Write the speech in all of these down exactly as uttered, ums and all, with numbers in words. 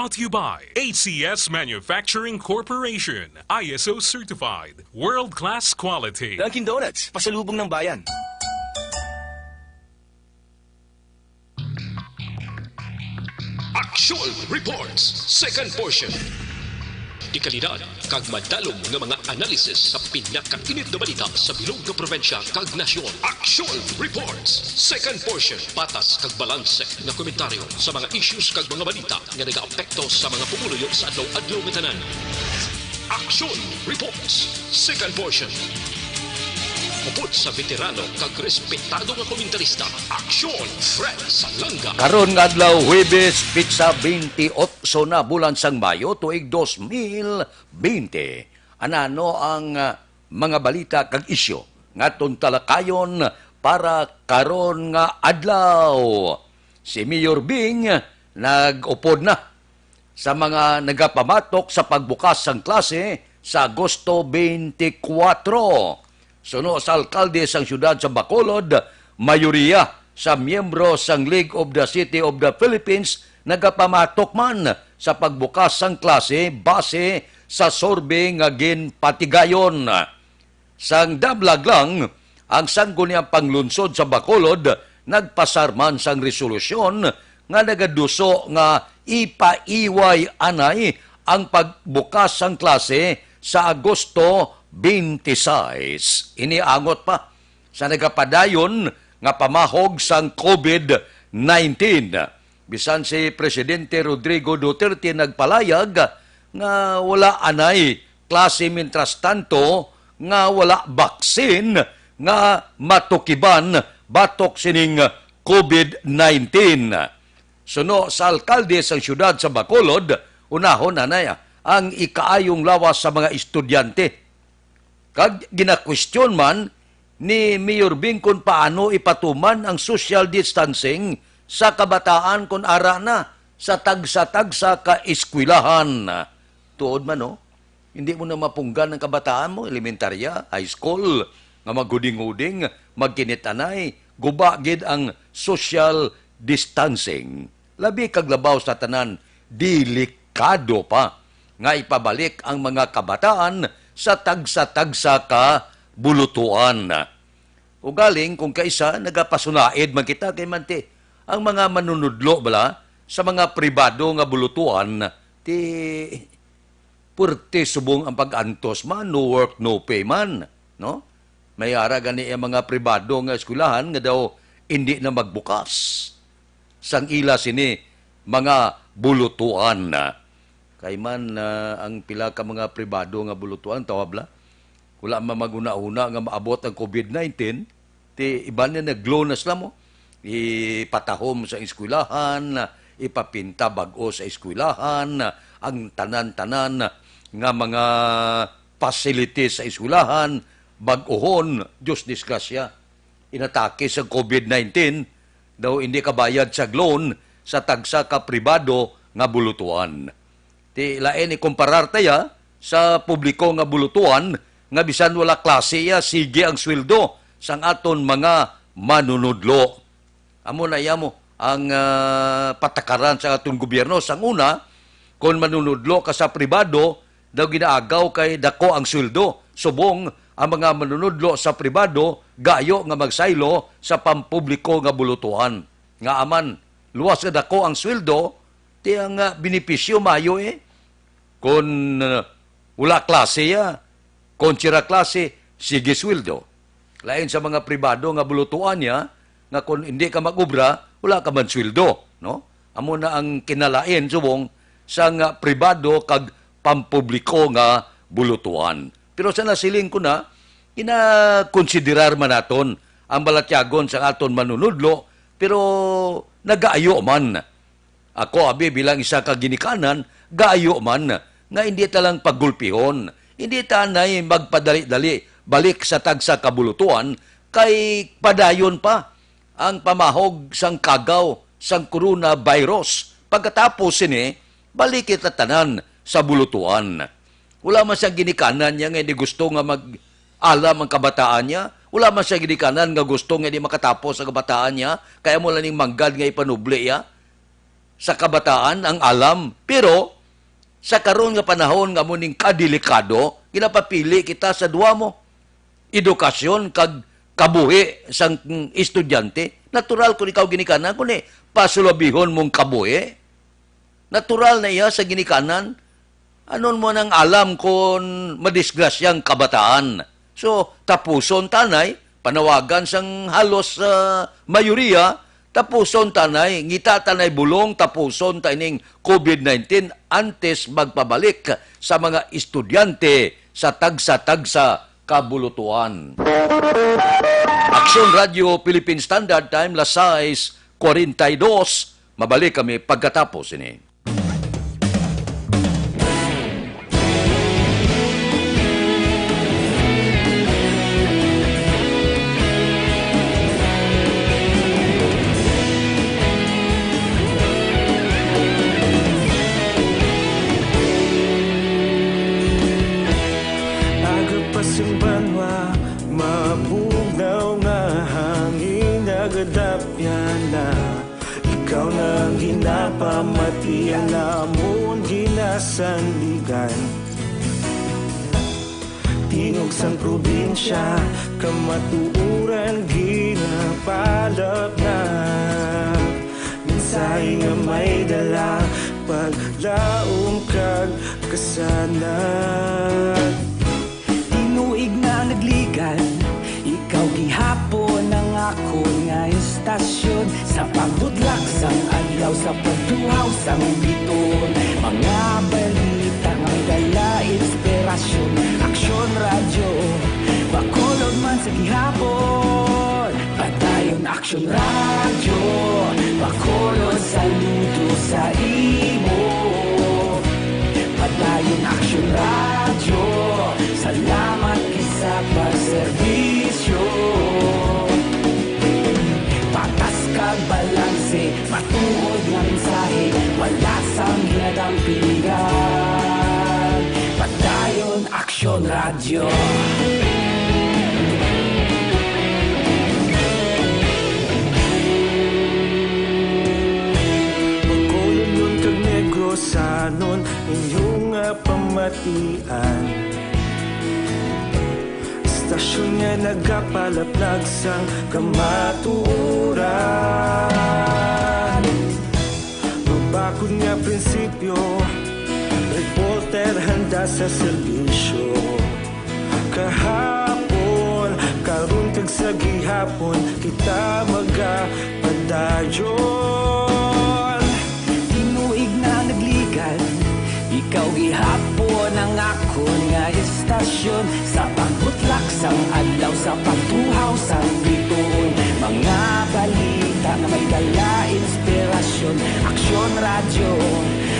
Brought to you by A C S Manufacturing Corporation, I S O certified, world-class quality. Dunkin' Donuts, pasalubong ng bayan. Action Reports, second portion. Dekalidad kag madalom nga mga analisis sa pinakainit nga balita sa bilog nga probinsya kag nasyon. Action Reports, second portion. Patas kag balanse nga komentaryo sa mga issues kag mga balita nga nagaapekto sa mga pumuluyo sa adlaw-adlaw nga tanan. Action Reports, second portion. Upod sa veterano kag respetado nga komentarista, Aksyon Fred Salanga. Karon nga adlaw, Huwebes, pitsa twenty-eight na bulan sang Mayo, tuig dos mil bente. Anano ang, ah, mga balita kag isyu nga aton talakayon para karon nga adlaw? Si Mayor Bing nag-upod na sa mga nagapamatok sa pagbukas sang klase sa Agosto twenty-four. Suno sa alkalde sang siyudad sa Bacolod, mayoriya sa miyembro sang League of the City of the Philippines nagapamatok man sa pagbukas sang klase base sa survey nga ginpatigayon. Sang damlag lang, ang Sangguniang Panglungsod sa Bacolod nagpasar man sang resolusyon nga nagaduso nga ipaiway anay ang pagbukas sang klase sa Agosto twenty-six. Ini angot pa sa nagapadayon nga pamahog sang COVID nineteen. Bisan si Presidente Rodrigo Duterte nagpalayag nga wala anay klase, mientras tanto nga wala baksin nga matukiban batok sining COVID nineteen. Suno sa alkalde sang siyudad sa Bacolod, unahon anay ang ikaayong lawas sa mga estudyante. Kag ginakwestiyon man ni Mayor Bing kon paano ipatuman ang social distancing sa kabataan kon ara na sa tagsa-tagsa ka eskwelahan. Tuod man, no? Hindi mo na mapunggan ang kabataan mo, elementarya, high school, nga maghuding-huding, magkinit-anay, guba gid ang social distancing. Labi kag labaw sa tanan, delikado pa nga ipabalik ang mga kabataan sa tagsa-tagsa ka bulutuan. Ugaling kung kaisa nagapasunaid man kita kay manti, ang mga manunudlo bala sa mga pribado nga bulutuan, ti puwerte subong ang pag-antos man, no work, no pay man, no? May ara gani ang mga pribado nga eskwelahan nga daw indi na magbukas sang ila sini mga bulutuan. Kay man, ah, ang pila ka mga pribado nga bulutuan, tawab la, wala man maghuna-huna nga maabot ang COVID nineteen, ti iban na nag-glow na sila mo. Ipatahom sa eskwelahan, ipapinta bag-o sa eskwelahan, ang tanan-tanan nga mga facilities sa eskwelahan, bag-ohon, Diyos disgrasya. Inatake sa COVID nineteen, daw hindi kabayad sa loan sa tagsa ka pribado nga bulutuan. Ti lain ikumparar ta ya sa publiko nga bulutuan nga bisan wala klase ya, sige ang sweldo sang aton mga manunudlo. Amo na iya mo ang, ah, patakaran sa aton gobyerno. Sang una, kon manunudlo ka sa pribado, daw ginaagaw kay dako ang sweldo. Subong, ang mga manunudlo sa pribado gayo nga magsaylo sa pampubliko nga bulutuan. Nga aman, luwas nga dako ang sweldo, ti ang, ah, benepisyo mayo, eh. Kon, ah, wala klase ya, kon sira klase, sige sweldo. Lain sa mga pribado nga bulutuan niya, nga kon hindi ka mag-obra, wala ka man sweldo, no? Amo na ang kinalain subong sang pribado kag pampubliko nga bulutuan. Pero sa nasiling ko na, ginakonsiderar man naton ang balatyagon sang aton manunudlo, pero nagaayo man. Ako, abi, bilang isa ka ginikanan, gaayo man nga hindi ta lang paggulpihon, hindi ta anay magpadali-dali balik sa tagsa ka bulutuan, kay padayon pa ang pamahog sang kagaw sang coronavirus. Pagkatapos sini, balik kita tanan sa bulutuan. Wala man siyang ginikanan niya nga hindi gusto nga mag-alam ang kabataan niya. Wala man siyang ginikanan nga gusto nga hindi makatapos ang kabataan niya. Kaya mo lang ning manggad nga ipanubli iya. sa kabataan ang alam. Pero sa karon nga panahon nga amo ning kadelikado, ginapapili kita sa duha mo, edukasyon kag kabuhi sang estudyante. Natural kung ikaw ginikanan, kung ni pasulabihon mong kabuhi, natural na iya sa ginikanan. Anon mo nang alam kon madisgrasyang kabataan? So, tapuson tanay, panawagan sang halos, ah, mayoriya, tapuson tanay, ngita tanay bulong, tapuson ta ining covid nineteen antes magpabalik sa mga estudyante sa tagsa-tagsa ka bulutuan. Aksyon Radio Philippine Standard Time, las sais cuarenta y dos. Mabalik kami pagkatapos ini. Aga pa sing banwa, mabugnaw nga hangin, nagadapyan na. Ikaw na ang ginapamati, ang amon ginasandigan. Tingog sang probinsya, kamatuoran ginapalapnap. Mensahe nga may dala, paglaom kag kasanag. Tinuig na nagligan, ikaw gihapon ang akon nga istasyon. Sa pagbutlak sang adlaw, sa pagtuhaw sang biton, mga balita nga may dala inspirasyon. Aksyon Radyo, Bacolod man sa gihapon. Padayon Aksyon Radyo, Bacolod, saludo sa imo. Padayon Aksyon Radyo, salamat gid sa pagserbisyo. Patas kag balanse, matuod nga mensahe, wala sang ginadampingan. Padayon Aksyon Radyo. Bacolod kag Negrosanon, inyo nga pamatian. Istasyon nga nagapalaplag sang kamatuoran. Mabakod nga prinsipyo, reporter handa sa serbisyo. Kahapon, karon kag sa gihapon, kita magapadayon. Tinuig na nagligan, ikaw gihapon ang akon nga istasyon. Sa pagbutlak sang adlaw, sa pagtuhaw sang bituon, mga balita nga may dala inspirasyon. Aksyon Radyo,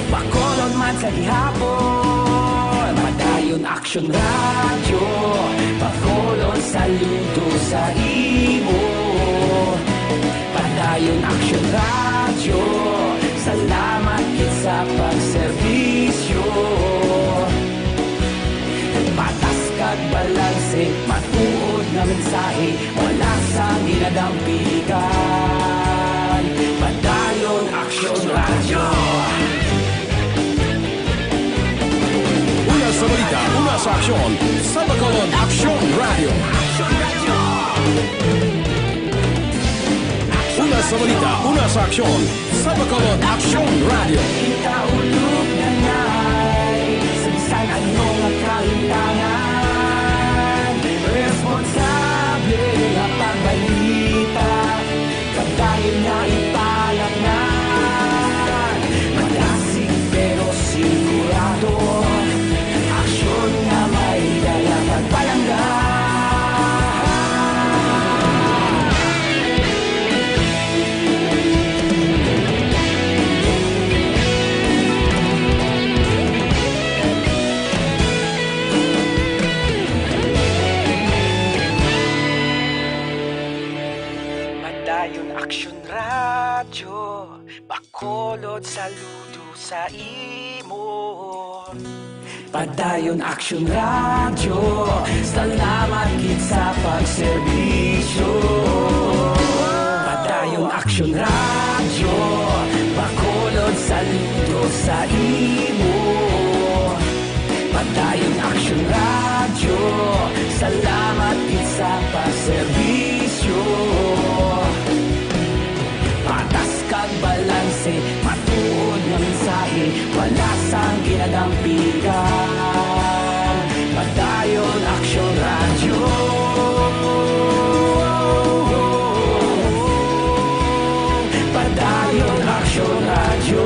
Bacolod man sa gihapon. Padayon Aksyon Radyo, Bacolod, saludo sa imo. Padayon Aksyon Radyo, salamat gid sa pagserbisyo. Patas kag balanse, matuod nga mensahe, wala sang ginadampigan. Padayon Aksyon Radyo. Una sa balita, una sa aksyon, sa Bacolod Aksyon Radyo. Una sa balita, una sa aksyon, sa Bacolod Aksyon Radyo. Kita ulog na ngay, sa bisan ano nga kalimtangan, responsable nga pagbalita, kag dayon nga ipalapngan. Madasig pero sigurado, aksyon nga may dala pagpalangga. Padayon Aksyon Radyo, Bacolod, saludo sa imo. Padayon Aksyon Radyo, salamat gid sa pagserbisyo. Padayon Aksyon Radyo, Bacolod, Sa imo, Padayon Aksyon Radyo. Salamat gid sa paserbisyo. Patas kag balanse, matuod nga mensahe, wala sang ginadampigan. Padayon Aksyon Radyo. Padayon Aksyon Radyo.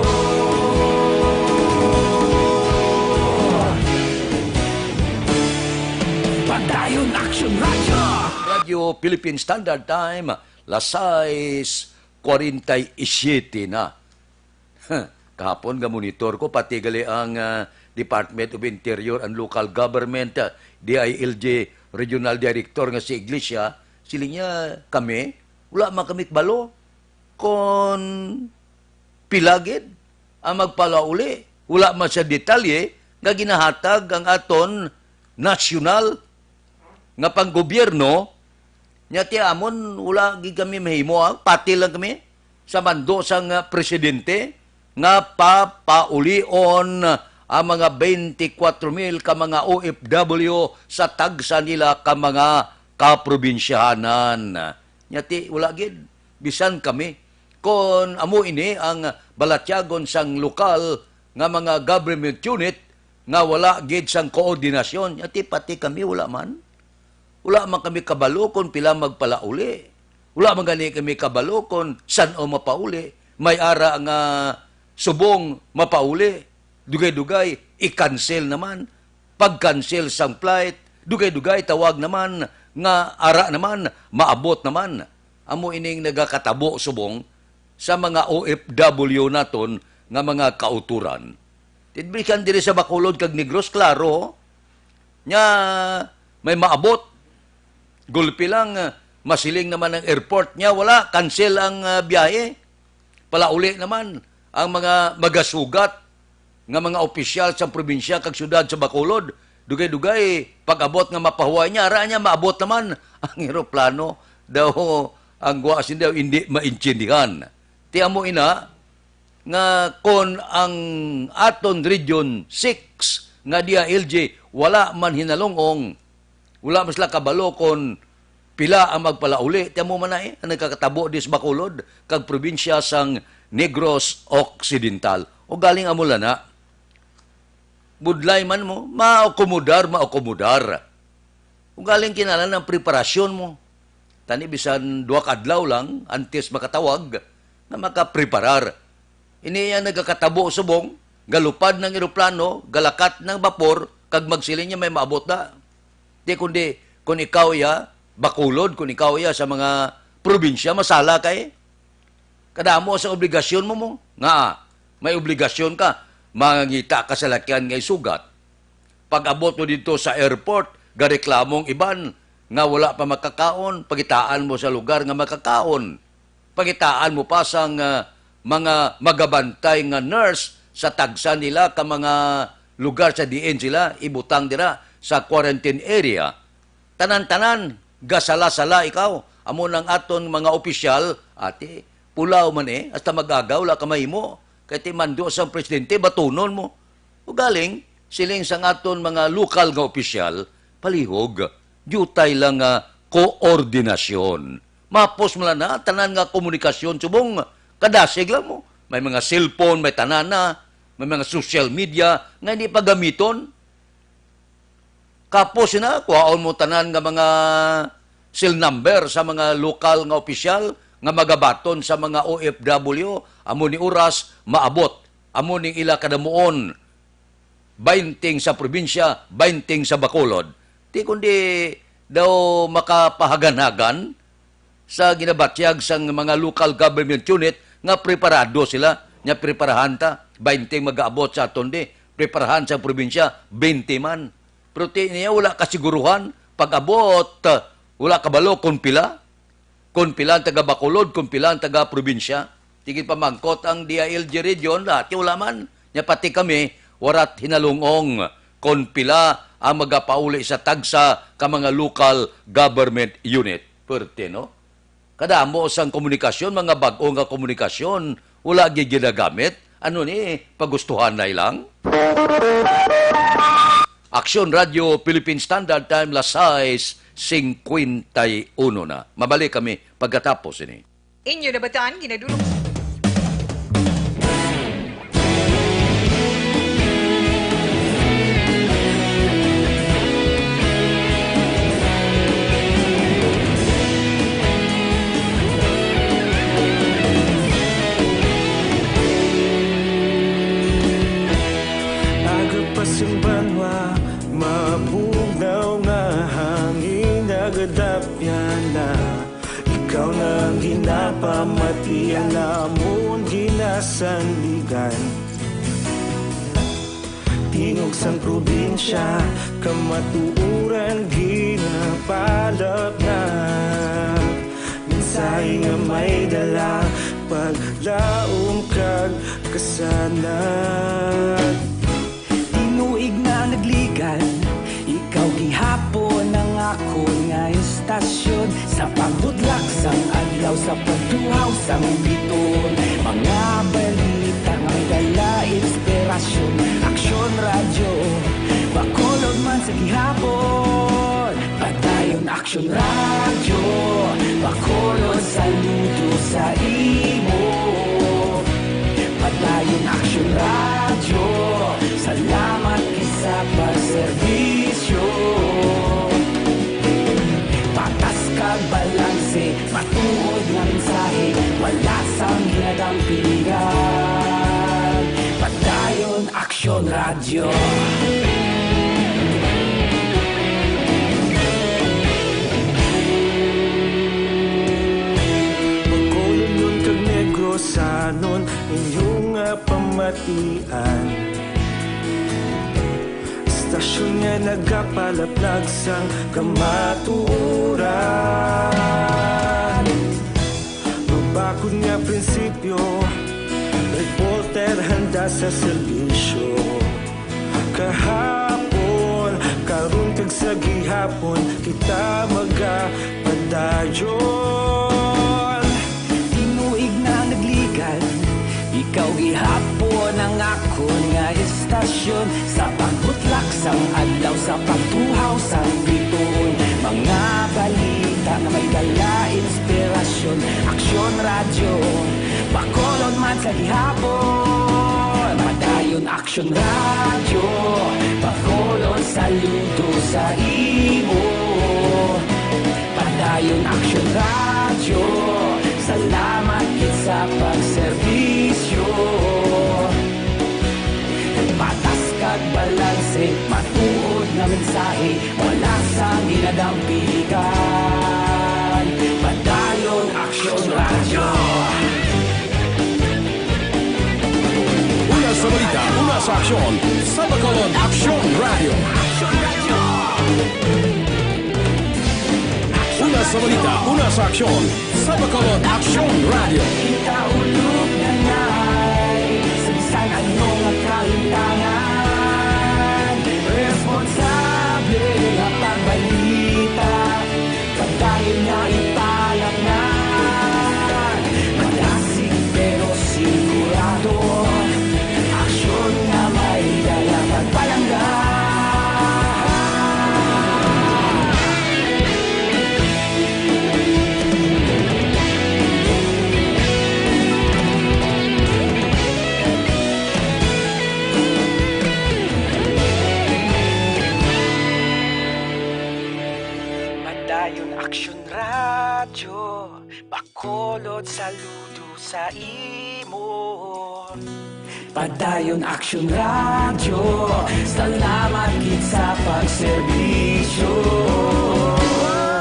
Padayon Aksyon Radyo. Radyo Philippine Standard Time, las sais cuarenta y siete na. Kahapon nga monitor ko, pati gali ang, ah, Department of Interior, ang local government, ah, D I L G Regional Director nga si Iglesia, siling niya, "Kami, wala man kami kabalo kon pila gid ang magpalauli. Wala man sa detalye nga ginahatag ang aton nasyonal nga panggobyerno, nya ti amon wala gid kami mahimo, ah, pati lang kami sa mando sang, ah, presidente nga papaulion ang mga twenty-four mil ka mga O F W sa tagsa nila ka mga kaprobinsyahanan." Nya ti wala gid, bisan kami. Kon amo ini ang balatyagon sang lokal nga mga government unit nga wala gid sang koordinasyon, nya ti pati kami wala man. Wala man kami kabalo kon pila magpalauli. Wala man gani kami kabalo kon san-o mapauli. May ara nga subong mapauli, dugay-dugay i-cancel naman. Pag-cancel sang flight, dugay-dugay tawag naman nga ara naman, maabot naman. Amo ining nagakatabo subong sa mga O F W naton nga mga kautoran. Ti bisan diri sa Bacolod kag Negros, klaro, nya may maabot. Gulpi lang, ah, masiling naman ang airport, nya wala, cancel ang, ah, biyahe. Palauli naman ang mga magasugat nga mga opisyal sa probinsya kag syudad sa Bacolod. Dugay-dugay, pag-abot nga mapahuway niya, ara niya, maabot naman ang eroplano. Daw, ang guwa sin daw, hindi maintindihan. Ti amo ina, nga kon ang aton Region six nga D I L G wala man hinalungong, wala man sila kabalo kon pila ang magpalauli. Ti amo man na, eh, ang nagkakatabo dis Bacolod kag probinsya sang Negros Occidental. O galing amo lang na. Budlay man mo, maakomodar, maakomodar. Ugaling kinahanglan ang preparasyon mo. Tani bisan duha ka adlaw lang antes makatawag nga makapreparar. Ini ang nagakatabo subong, galupad ng eroplano, galakat ng bapor, kag magsiling niya may maabot na. Di kundi, kung ikaw iya, Bacolod, kung ikaw iya sa mga probinsya, masala kay kadamo sa obligasyon mo mo. Nga, may obligasyon ka, mangangita ka sa lakyan nga isugat. Pag-abot mo dito sa airport, gareklamo ang iban nga wala pa makakaon, pagitaan mo sa lugar nga makakaon. Pagitaan mo pa sang, ah, mga magabantay nga nurse sa tagsa nila ka mga lugar sa diin sila ibutang dira sa quarantine area. Tanan-tanan, gasala-sala ikaw. Amo nang aton mga opisyal, ati, pulaw man, eh, hasta mag-agaw, wala ka mahimo. Kay ti mando sang presidente, batunon mo. Ugaling, siling sang aton mga lokal nga opisyal, palihog, diutay lang nga koordinasyon. Mapos mo lang na, tanan nga komunikasyon, subong, kadasig lang mo. May mga cellphone, may tanan na, may mga social media, nga hindi pagamiton. Kapos na, kuhaon mo tanan nga mga cell number sa mga lokal nga opisyal nga magabaton sa mga O F W, amo ni oras, maabot. Amo ning ila kadamuon, bainting sa probinsya, bainting sa Bacolod. Ti kundi daw makapahaganhagan sa ginabatyag sang mga local government unit nga preparado sila, nga preparahan ta, bainting mag-aabot sa aton di, preparahan sa probinsya, baynte man. Pero ti niya wala kasiguruhan, pag-abot, wala kabalo kung pila. Kung pila ang taga Bacolod, kung pila ang taga probinsya. Tigid pamangkot ang D I L G region, dati wala man. Nya pati kami, warat hinalungong kung pila ang magapauli sa tagsa ka mga local government unit. Perte, no? Kadamo sang komunikasyon, mga bag-o nga komunikasyon, wala gid ginagamit. Ano ni, pagustuhanay lang? Aksyon Radio Philippine Standard Time, las sais cincuenta y uno na. Mabalik kami pagkatapos ini. Inyo nabataan, ginadulong. Aga pa sing banwa, mabugnaw nga hangin, nagadapyan na. Ikaw na ang ginapamatian, amon ginasandigan. Tingog sang probinsya, kamatuoran ginapalapnag. Mensahe nga may dala, paglaom kag kasanag. Tinuig na nagligan, ikaw gihapon ang akon nga istasyon. Sa pagbutlak sang adlaw, sa pagtuhaw sang biton, mga balita nga may dala inspirasyon. Aksyon Radyo, Bacolod man sa gihapon. Padayon Aksyon Radyo, Bacolod, saludo sa imo. Padayon Aksyon Radyo, salamat gid sa pagserbisyo. Patas kag balanse, matuod nga mensahe, wala sang ginadampigan. Padayon Aksyon Radyo. Bacolodnon kag Negrosanon, inyo nga pamatian. Istasyon nga nagapalaplag sang kamatuoran. Mabakod nga prinsipyo, reporter handa sa serbisyo. Kahapon, karon kag sa gihapon, kita magapadayon. Tinuig na nagligan, ikaw gihapon ang akon nga istasyon. Sa pagbutlak sang adlaw, sa pagtuhaw sang bituon, mga balita nga may dala inspirasyon. Aksyon Radyo, Bacolod man sa gihapon. Padayon Aksyon Radyo, Bacolod, saludo sa imo. Padayon Aksyon Radyo, salamat gid sa pagserbisyo. Patas kag balanse, matuod nga mensahe, wala sang ginadampigan. Padayon Aksyon Radyo. Una sa balita, una sa aksyon, sa Bacolod, Aksyon Radyo. Una sa balita, una sa aksyon, sa Bacolod, Aksyon Radyo. Kita ulog na nay, sa bisan ano nga kalimtangan, responsable nga pagbalita. Padayon nga ipalapngan, madasig pero sigurado. Aksyon nga may dala pagpalangga. Padayon Aksyon Radyo, Bacolod, saludo sa imo. Padayon Aksyon Radyo, salamat gid sa pagserbisyo.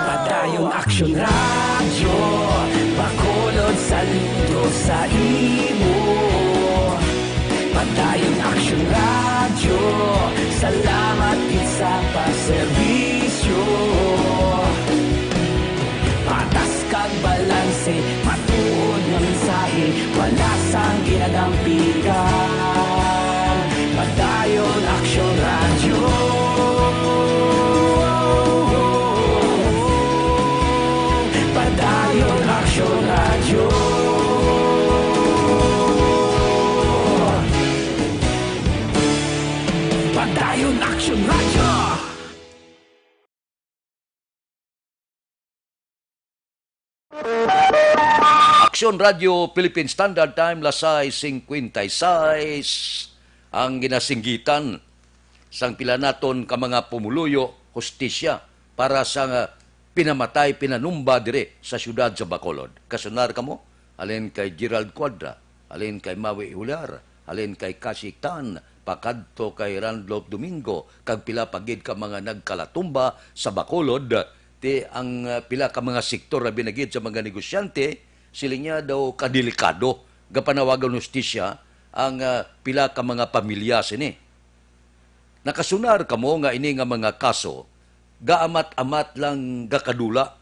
Padayon Aksyon Radyo, Bacolod, saludo sa imo. Padayon Aksyon Radyo, salamat gid sa pagserbisyo. Patas kag balanse, matuod nga mensahe, wala sang ginadampigan. Padayon Aksyon Radyo. Padayon Aksyon Radyo. Padayon Action Radio. Action Radio Philippine Standard Time, las sais cincuenta y seis, ang ginasinggitan sang pila naton ka mga pumuluyo, hustisya para sa pinamatay, pinanumba diri sa siyudad sa Bacolod. Kasunar kamo? Halin kay Gerald Cuadra, halin kay Maui Juliar, halin kay Cassie Tan, pakadto kay Randolph Domingo, kag pila pa gid ka mga nagkalatumba sa Bacolod, ti ang, ah, pila ka mga sektor, labi na gid sa mga negosyante, siling niya daw kadelikado, gapanawagan hustisya ang, ah, pila ka mga pamilya sini. Nakasunar kamo nga ini nga mga kaso gaamat-amat lang gakadula?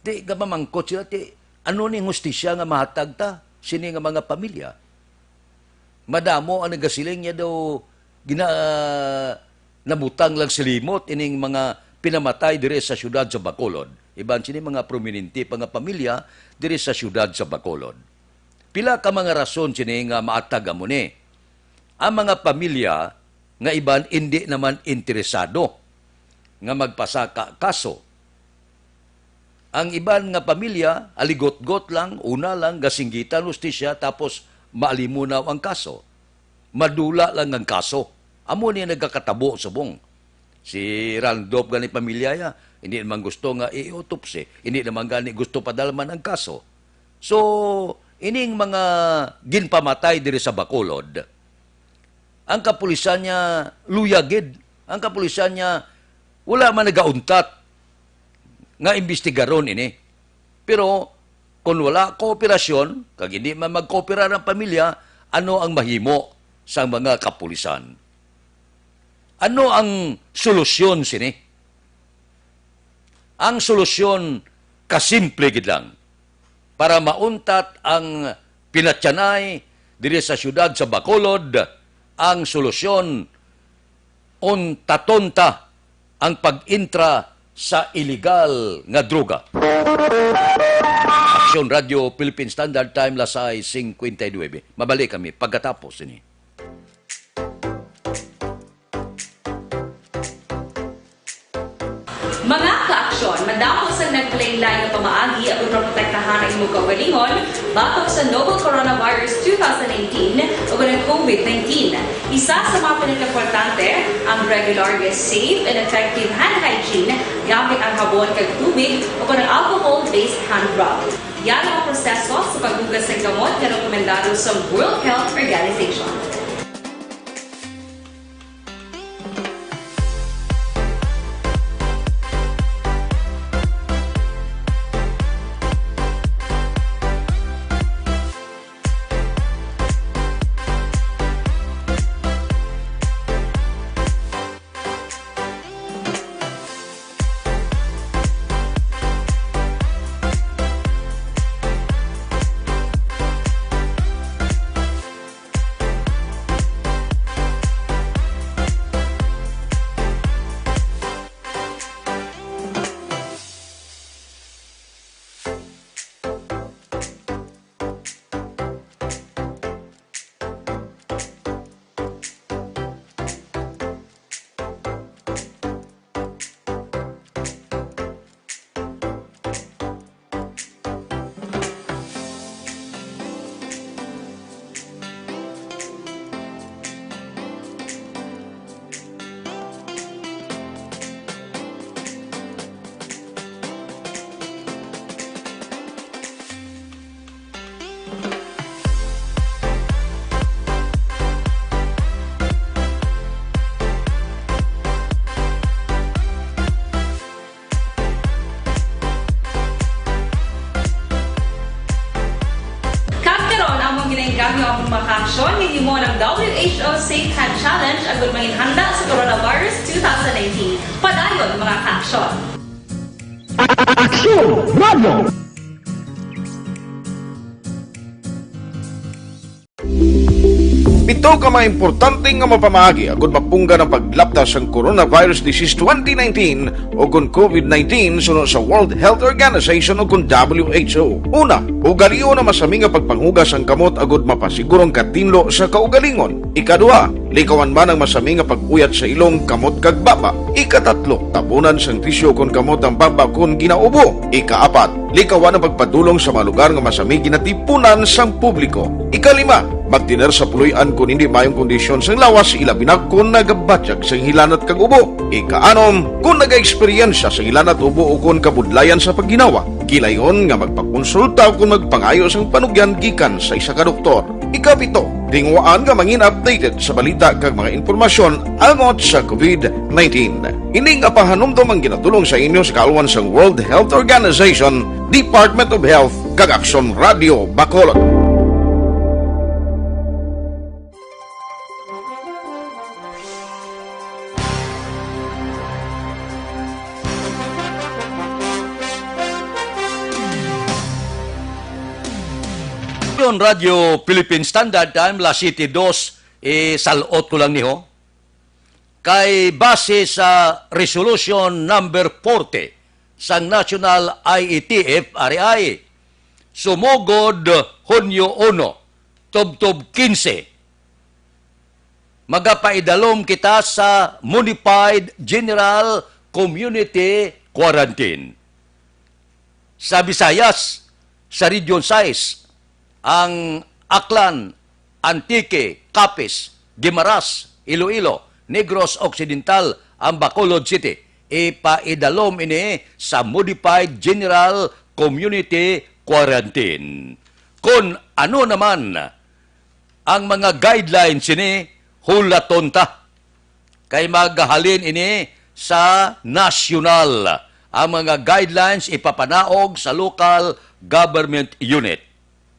Ti gamamangkot sila, ti ano ning hustisya nga mahatag ta sini nga mga pamilya? Madamo ang nagasiling niya daw gina-, nabutang lang sa limot ining mga pinamatay diri sa siyudad sa Bacolod. Iban sini mga prominente pa nga pamilya diri sa siyudad sa Bacolod. Pila ka mga rason sini nga maatag amo ni. Ang mga pamilya nga iban indi naman interesado nga magpasaka kaso. Ang iban nga pamilya, aligotgot lang, una lang, gasinggitan hustisya, tapos maalimunaw ang kaso. Madula lang ang kaso. Amo ni nagakatabo subong. Si Randolph gani pamilya ya, hindi naman gusto nga i-autopsy, hindi naman gani gusto padalman ang kaso. So, ining mga ginpamatay diri sa Bacolod, ang kapulisan niya luyag gid. Ang kapulisan niya wala man nagauntat nga imbestigaron ini. Pero kung wala kooperasyon, kag hindi man magkooperar ang pamilya, ano ang mahimo sang mga kapulisan? Ano ang solusyon sini? Ang solusyon kasimple gid lang. Para mauntat ang pinatyanay diri sa siyudad sa Bacolod, ang solusyon, untaton ta ang pag-intra sa iligal nga droga. Aksyon Radio Philippine Standard Time, las sais cincuenta y nueve. Mabalik kami pagkatapos sini. Mga ka-aksyon, madamo sang naglain-lain nga pamaagi aron maprotektahan ang imo kaugalingon batok sa novel coronavirus two thousand nineteen o ang COVID nineteen. Isa sa mga pinakaimportante, ang regular nga safe and effective hand hygiene gamit ang habon kag tubig o ang alcohol-based hand rub. Yara ang proseso sa paghugas sang kamot nga rekomendado sa World Health Organization. Kag karon, among ginaengganyo ang mga kaaksyon nga gihimo ng W H O Safe Hand Challenge agud mangin handa sa coronavirus two thousand nineteen. Padayon, mga kaaksyon. Aksyon Radio! Pito ka mga importante nga mapamaagi agud mapunggan ang paglapta sang coronavirus disease twenty nineteen o kon COVID nineteen suno sa World Health Organization o kon W H O. Una, ugalion ang masami nga pagpanghugas ang kamot agud mapasiguro ang katinlo sa kaugalingon. Ikaduha, likawan man ang masami nga pag-uyat sa ilong, kamot kag baba. Ikatatlo, tabunan sang tisyu kon kamot ang baba kon ginaubo. Ikaapat, likawan ang pagpadulong sa mga lugar nga masami ginatipunan sang publiko. Ikalima, magtener sa puloy-an kon hindi maayong kondisyon sang lawas, ilabi na kon nagabatyag sang hilanat kag ubo. Ikaanom, kon nagaeksperyensya sang hilanat, ubo, o kon kabudlayan sa pagginawa, gilayon nga magpakonsulta o kon magpangayo sang panugyan gikan sa isa ka doktor. Ikapito, tinguhaan nga mangin updated sa balita kag mga impormasyon angot sa COVID nineteen. Ini nga pahanumdom ang ginatulong sa inyo sa kaalwan sang World Health Organization, Department of Health, kag Aksyon Radio Bacolod. Yon, Radyo Philippine Standard Time, las siyete dos, eh, sal-ot ko lang ni ho. Kay base sa Resolution Number forty sang National I E T F, ari ay, sumugod Hunyo uno, tubtob kinse, magapaidalom kita sa Modified General Community Quarantine. Sa Visayas, sa Region sais, ang Aklan, Antique, Capiz, Guimaras, Iloilo, Negros Occidental, ang Bacolod City. Ipaidalom ini sa Modified General Community Quarantine. Kon ano naman ang mga guidelines sini, hulaton ta. Kay magahalin ini sa nasyonal. Ang mga guidelines ipapanaog sa local government unit.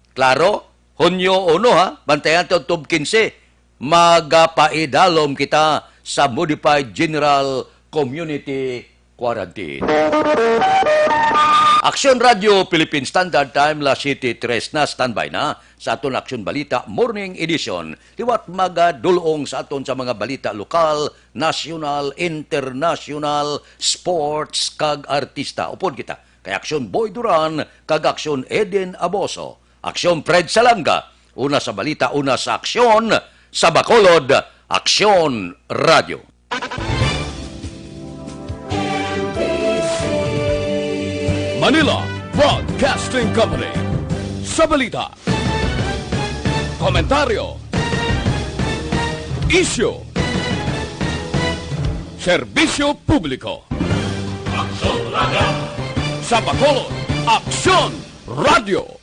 Klaro? Hunyo uno, ha? Bantayan to, tub kinse. Magapaidalom kita sa Modified General Community Quarantine. Aksyon Radio Philippine Standard Time, las siyete tres na, standby na sa aton Aksyon Balita Morning Edition. Liwat magadulong sa aton sa mga balita lokal, nasyonal, internasyonal, sports, kag artista. Upod kita kay Aksyon Boy Duran kag Aksyon Eden Aboso. Aksyon Fred Salanga, una sa balita, una sa aksyon, sa Bacolod, Aksyon Radio. Manila Broadcasting Company. Sa balita, komentaryo, isyu, serbisyo publiko. Aksyon Radio. Sa Bacolod, Aksyon Radio.